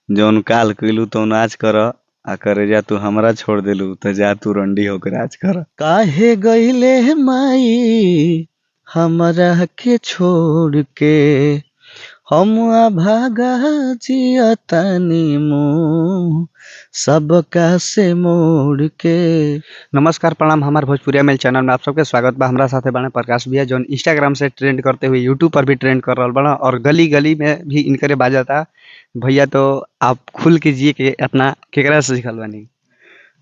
जौन काल कइलू तौन आज कर आ करेजा तू हमरा छोड़ देलू त जा तू रंडी होके राज कर। काहे गइले माई हमरा के छोड़ के, हम अभागा जियतानी मुँह सबका से मोड़ के। नमस्कार, प्रणाम। हमार भोजपुरिया मेल चैनल में आप सबके स्वागत बा। हमरा साथे बाणे प्रकाश भैया, जौन इंस्टाग्राम से ट्रेंड करते हुए यूट्यूब पर भी ट्रेंड कर रहल बाड़न और गली गली में भी इनकरे बाजता। भैया, तो आप खुल के जिए के अपना केकरा से सिखल बानी?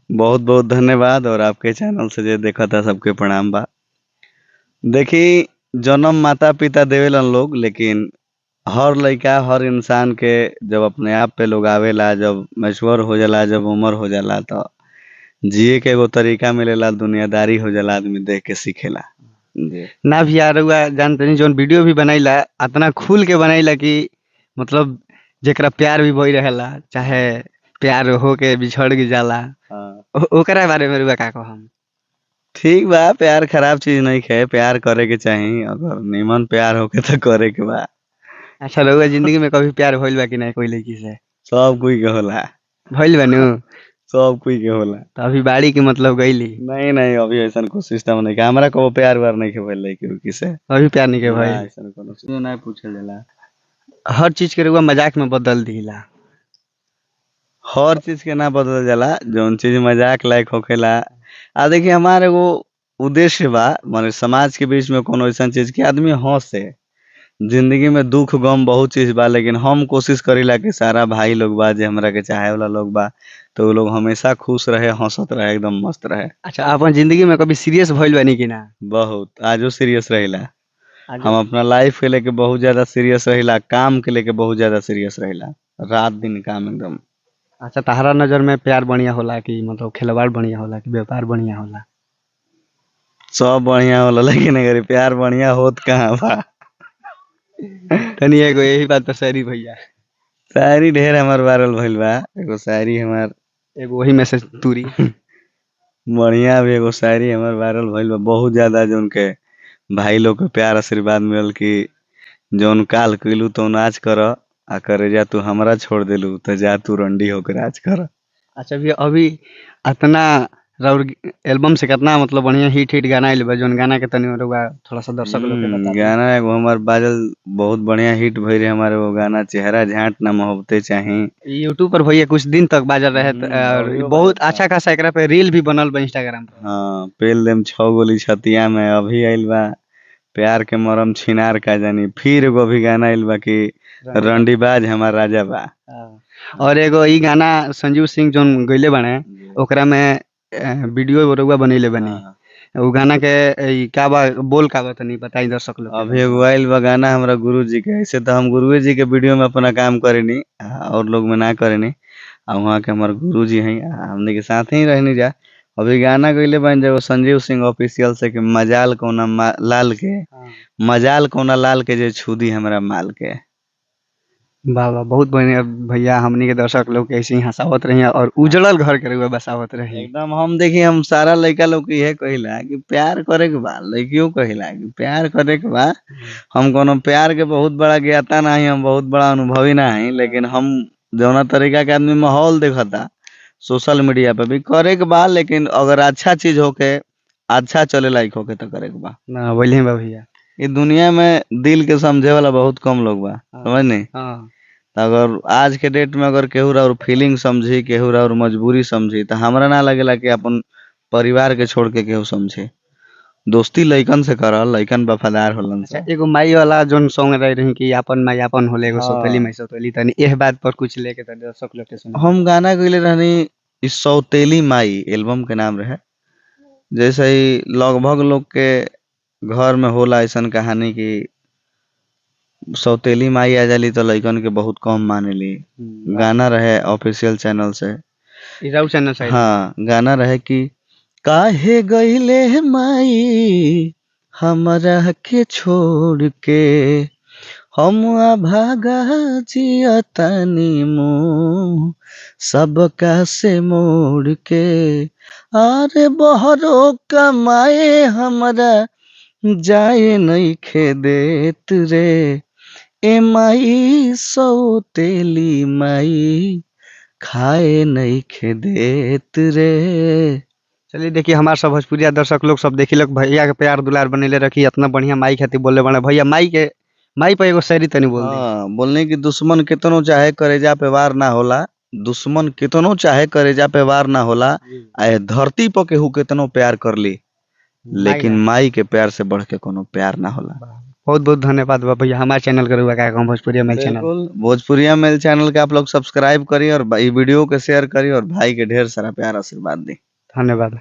बहुत बहुत धन्यवाद और आपके चैनल से जे देखता सबके प्रणाम बा। देखी, जन्म माता पिता देवेलन लोग, लेकिन हर लइका हर इंसान के जब अपने आप पे लोग आवेला, जब मैच्योर हो जाला, जब उम्र हो जाला त जिए के एगो तरीका मिलेला, दुनियादारी हो जाला, आदमी देख के सीखेला। जी। ना भैया, रउआ जानतनी जौन वीडियो भी बनाइला अतना खुल के बनाइला कि मतलब जेकरा प्यार भी भइल रहेला, चाहे प्यार हो के बिछड़ के जाला, ओकरा बारे में रउआ का कहम? ठीक बा, प्यार खराब चीज नहीं है, प्यार करे के चाही। अगर निमन प्यार होके तो करे के बा। अच्छा, रउआ जिंदगी में कभी प्यार भइल बा कि नहीं कोई लड़की से? सब कोई के होला। भइल बा नु? सब कोई के होला। तो अभी बाड़ी के मतलब गईली? नहीं नहीं, अभी ऐसा कुछ सिस्टम नहीं है। हमरा कबो प्यार व्यार नहीं के भइल लड़की उड़की से। अभी प्यार नहीं के भइल? ना, ऐसा कोनो चीज नहीं पूछल जाला। हर चीज के रउआ मजाक में बदल दिला। हर चीज के ना बदल जाला, जौन चीज मजाक लायक होखेला। आ देखिए, हमार एगो उद्देश्य बा, माने समाज के बीच में कोनो ऐसा चीज के आदमी हंसे। जिंदगी में दुख गम बहुत चीज बा, लेकिन हम कोशिश करीला कि सारा भाई लोग बा, जे हमरा के चाहे वाला लोग बा, तो उ लोग हमेशा खुश रहे, हंसत रहे, एकदम मस्त रहे। अच्छा, अपन जिंदगी में कभी सीरियस भइल बानी कि ना? बहुत, आजो सीरियस रहिला। हम अपना लाइफ के लेके बहुत ज्यादा सीरियस रहिला, काम के लेके बहुत ज्यादा सीरियस रहिला, रात दिन काम एकदम। अच्छा, तहरा नजर में प्यार बढ़िया होला कि मतलब खिलवाड़ बढ़िया होला कि व्यापार बढ़िया होला? सब बढ़िया होला, लेकिन अगर प्यार बढ़िया होत कहाँ बा। तनी एगो यही बात पर शायरी भैया। शायरी ढेर हमार वायरल भइल बा। एगो शायरी हमार एगो वही में से तुरी। बढ़िया भी एगो शायरी हमार वायरल भइल बा बहुत ज्यादा, जौन के भाई लोग के प्यार आशीर्वाद मिलल कि जौन काल कइलू तौन आज कर आ करेजा तू हमरा छोड़ देलू त जा तू रंडी होके राज कर। अच्छा भैया, अभी अतना और एल्बम से कितना मतलब बढ़िया हिट हिट गाना आइल बा, जौन गाना के तनी रउआ थोड़ा सा दर्शक लोग के बता दी। गाना एगो हमार बाजल बहुत बढ़िया हिट भइल रहे हमारे वो गाना, चेहरा झांट ना मोहब्बते चाही। यूट्यूब पर भैया कुछ दिन तक बाजल रहे और अभियो बहुत बाजल। अच्छा खासा एकरा पे रील भी बनल बा इंस्टाग्राम पर। हाँ, पेल देम 6 गोली छतिया में अभी आइल बा, प्यार के मरम छिनार का जानी, फिर एगो अभी गाना आइल बा कि रंडीबाज हमार राजा बा। और एगो ई गाना संजीव सिंह जौन गइले बाने, ओकरा में वीडियो रउआ बनैले बानी। उ गाना के ई का बा, बोल का बा, तनी बताई दर्शक लोग के। अभी एगो आइल बा गाना हमरा गुरु जी के। ऐसे तो हम गुरुए जी के वीडियो में अपना काम करेनी और लोग में ना करेनी, आ वहाँ के हमार गुरु जी हैं, हमने के साथ ही रहनी जा। अभी गाना गइले बानी एगो संजीव सिंह ऑफिशियल से कि मजाल कोना लाल के, मजाल कोना लाल के जे छुदी हमरा माल के। वाह वाह, बहुत बढ़िया भैया। हमनी के दर्शक लोग के ऐसे ही हंसावत रही और उजड़ल घर के रउआ बसावत रही। एकदम। हम देखिए, हम सारा लड़का लोग के इहे कहिला कि प्यार करे के बा, लड़कियों कहिला कि प्यार करे के बा। हम कोनो प्यार के बहुत बड़ा ज्ञाता ना ही, हम बहुत बड़ा अनुभवी ना ही, लेकिन हम जौना तरीका के आदमी माहौल देखता सोशल मीडिया पे भी करे के बा, लेकिन अगर अच्छा चीज होके अच्छा चले लायक होके तो करे के बा। ना बोलिए बा भैया। ये दुनिया में दिल के समझे वाला बहुत कम लोग बा, समझ नहीं? अगर आज के डेट में अगर केहू और फीलिंग समझी, केहू और मजबूरी समझी, तो हमरा ना लगेला कि अपन परिवार के छोड़ के केहू समझी। दोस्ती लइकन से करल, लइकन वफादार होलन। अच्छा, एगो माई वाला जोन सॉन्ग रहे रही कि अपन माई अपन होले, एगो सौतेली माई सौतेली, तनी एह बात पर कुछ लेके तनी दर्शक लोग के सुना। हम गाना गइले रहनी इस सौतेली माई एल्बम के नाम रहे। जैसे ही लगभग लोग के घर में होला ऐसा कहानी कि सौतेली माई आ जाली तो लइकन के बहुत कम मानेली। गाना रहे ऑफिशियल चैनल से। चैनल से। हाँ, गाना रहे कि काहे गइले माई हमरा के छोड़ के, हम अभागा जियतानी मुँह सबका से मोड़ के, अरे बहरो कमाए हमरा जाए नइखे देत रे, ए माई सौतेली माई खाए नइखे देत रे। चलिए देखिए हमारे सब भोजपुरिया दर्शक लोग सब देखी लोग भैया के प्यार दुलार बनेले रखी, इतना बढ़िया माई खातिर बोले बने भैया। माई के माई पर एगो शायरी तनी बोल दी। हाँ, बोलने की दुश्मन केतनो चाहे करेजा पे वार ना होला, दुश्मन केतनो चाहे करेजा पे वार ना होला, आ ए धरती पर केहू केतनो प्यार कर ली लेकिन माई के प्यार से बढ़ के कोनो प्यार ना होला। बहुत बहुत धन्यवाद बा भैया हमारे चैनल के रुआ का भोजपुरिया मेल चैनल। बिल्कुल, भोजपुरिया मेल चैनल के आप लोग सब्सक्राइब करी और ई वीडियो के शेयर करी और भाई के ढेर सारा प्यार आशीर्वाद दी। धन्यवाद।